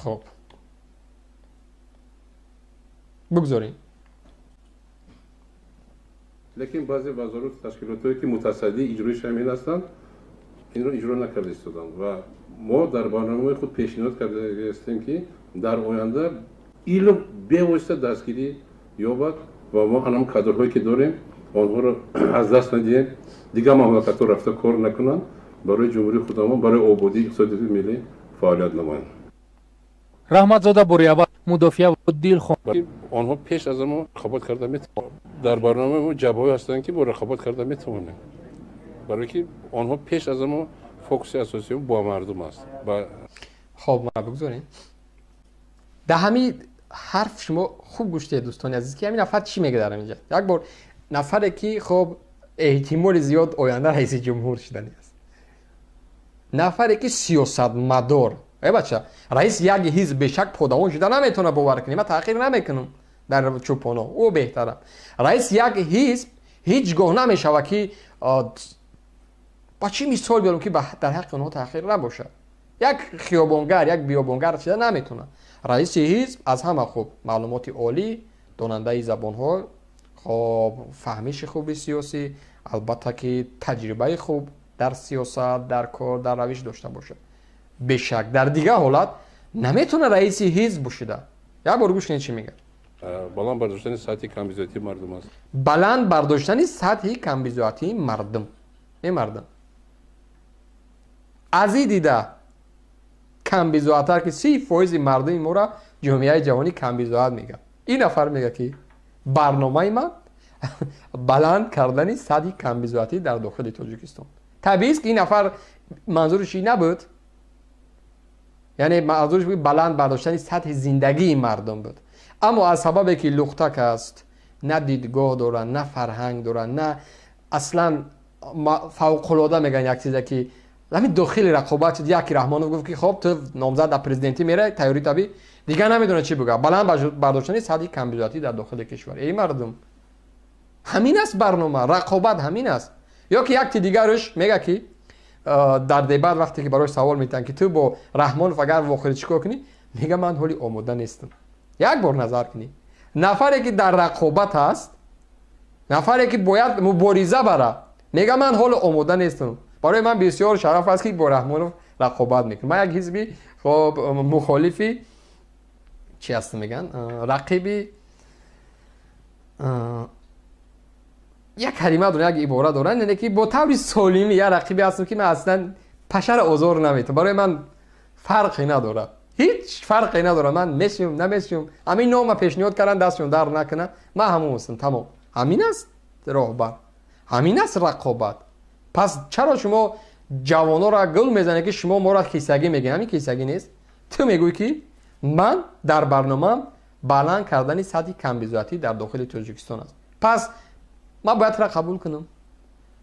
Хуб, бигзорем. Лекин баъзе вазорат ташкилотҳое ки мутасаддии иҷрои ҳамин ҳастанд, инро иҷро накарда истоданд ва мо дар барномаи худ пешниҳод карда ҳастем, ки дар оянда илм бевосита дастгирӣ ёбад ва мо ҳанам кадрҳое ки дорем, онҳоро аз даст надиҳем, дигар мамлакатҳо рафта кор накунанд, барои ҷумҳурии худамон, барои ободии иқтисодиёти миллӣ фаъолият намоянд. Раҳматзода бори аввал мудофиа Дилхон. Онҳо пеш аз мо рақобат карда метавонанд. Дар барномаи мо ҷабҳаҳое ҳастанд, ки бо рақобат карда метавонем, барое ки онҳо пеш аз мо фокуси асосии бо мардум аст. Хоб, ма бигзорем. Дар ҳамин ҳарф шумо хуб гӯш диҳед, дӯстони азиз, ки ҳамин нафар чӣ мегӯяд дар ҳаминҷа. Як бор нафаре ки хоб эҳтимоли зиёд оянда раиси ҷумҳур шудани аст, нафаре ки сиёсатмадор. Э бача, раиси як ҳизб бешак подавон шуда наметавонад, бовар кунӣ, ман таъхир намекунам дар чӯпоно, ӯ беҳтарам. Раиси як ҳизб ҳеҷ гоҳ намешавад ки ба чӣ мисол биёрам, ки дар ҳаққи онҳо таъхир набошад. Як хиёбонгар, як биёбонгар шуда наметавонад. Раиси ҳизб аз ҳама хуб маълумоти олӣ, донандаи забонҳо, хоб фаҳмиши хуби сиёсӣ, албатта ки таҷрибаи хуб дар сиёсат, дар кор, дар равиш дошта бошад. Бешак дар дигар ҳолат наметавонад раиси ҳизб бошида. Як бор гӯш кунед, чӣ мегӯяд. Баланд бардоштани сатҳи камбизоатии мардум аст. Баланд бардоштани сатҳи камбизоатии мардум. Э мардум, аз ин дида камбизоаттар, ки 30% мардуми моро ҷомеаи ҷаҳонӣ камбизоат мегӯяд. Ин нафар мегӯяд, ки барномаи ман баланд кардани сатҳи камбизоатӣ дар дохили Тоҷикистон. Табиист, ки ин нафар манзураш ин набуд, яъне манзураш баланд бардоштани сатҳи зиндагии мардум буд. Аммо аз сабабе ки лухтак аст, на дидгоҳ дорад, на фарҳанг дорад, на аслан фавқулода мегӯянд як чизе, ки ҳамин дохили рақобат шуд. Яки Раҳмонов гуфт, ки хоб, ту номзад дар президентӣ меравӣ, тайёрӣ табӣ, дигар намедонад чӣ бигӯяд. Баланд бардоштани сатҳи камбизоатӣ дар дохили кишвар. Эй мардум, ҳамин аст барнома, рақобат ҳамин аст. Ё ки якти дигараш мегӯяд, ки дар дебат вақте ки барош савол метиҳанд, ки ту бо Раҳмонов агар вохӯрӣ, чӣ кор кунӣ, мега: ман ҳоли омода нестам. Як бор назар кунӣ, нафаре ки дар рақобат аст, нафаре ки бояд мубориза барад, мега: ман ҳоло омода нестам. Барои ман бисёр шараф аст, ки бо Раҳмонов рақобат мекунам. Ман як ҳизби хоб мухолифи чи ҳастам, мегӯянд, рақиби, як калима дорам, як ибора дорам, яъне ки бо таври солимӣ як рақибе ҳастам, ки ман аслан пашаро озор наметавонам. Барои ман фарқе надорад, ҳеҷ фарқе надорад, ман мешавам, намешавам, ҳамин нома пешниҳод кардам, дастшон дард накунад, ман ҳамон ҳастам, тамом. Ҳамин аст роҳбар, ҳамин аст рақобат. Пас чаро шумо ҷавононро гул мезанед, ки шумо моро кисагӣ мегӯед? Ҳамин кисагӣ нест. Ту мегӯӣ, ки ман дар барномаам баланд кардани сатҳи камбизоатӣ дар дохили Тоҷикистон аст. Пас ман бояд туро қабул кунам.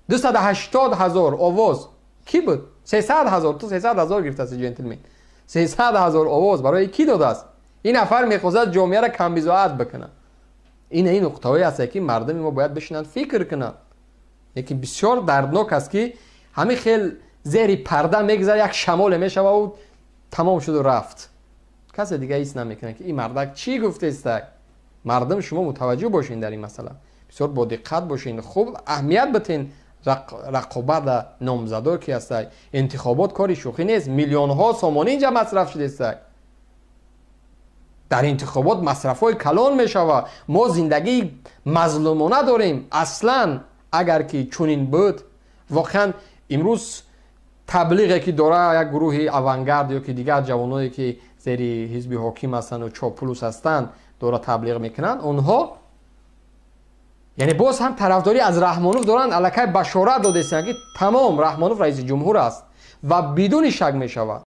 280 000 овоз кӣ буд? 300 000. Ту 300 000 гирифтасти, ҷентлмен. 300 000 овоз барои кӣ додааст? Ин нафар мехозад ҷомеаро камбизоат бикунад. Ин нуқтаҳое ҳастае, ки мардуми мо бояд бишинанд, фикр кунанд. Лекин бисёр дарднок аст, ки ҳамин хел зери парда мегузарад, як шамоле мешавад, тамом шуду рафт, касе дига ҳис намекунад, ки ин мардак чӣ гуфтестак. Мардум, шумо мутаваҷҷӯҳ бошед дар ин масъала, бисёр бодиққат бошед, хуб аҳамият битен рақобата номзадо ки ҳастай. Интихобот кори шӯхӣ нест, миллионҳо сомонӣ инҷа масраф шудестай. Дар интихобот масрафҳои калон мешавад. Мо зиндагии мазлумона дорем. Аслан агар ки чунин буд, воқеан имрӯз таблиғе ки дора як гурӯҳи авангард ё ки дигар ҷавоное, ки зери ҳизби ҳоким ҳастанду чоплус ҳастанд, дора таблиғ мекунанд, онҳо яъне боз ҳам тарафдорӣ аз Раҳмонов доранд, аллакай башорат додестанд, ки тамом, Раҳмонов раиси ҷумҳур аст ва бидуни шак мешавад.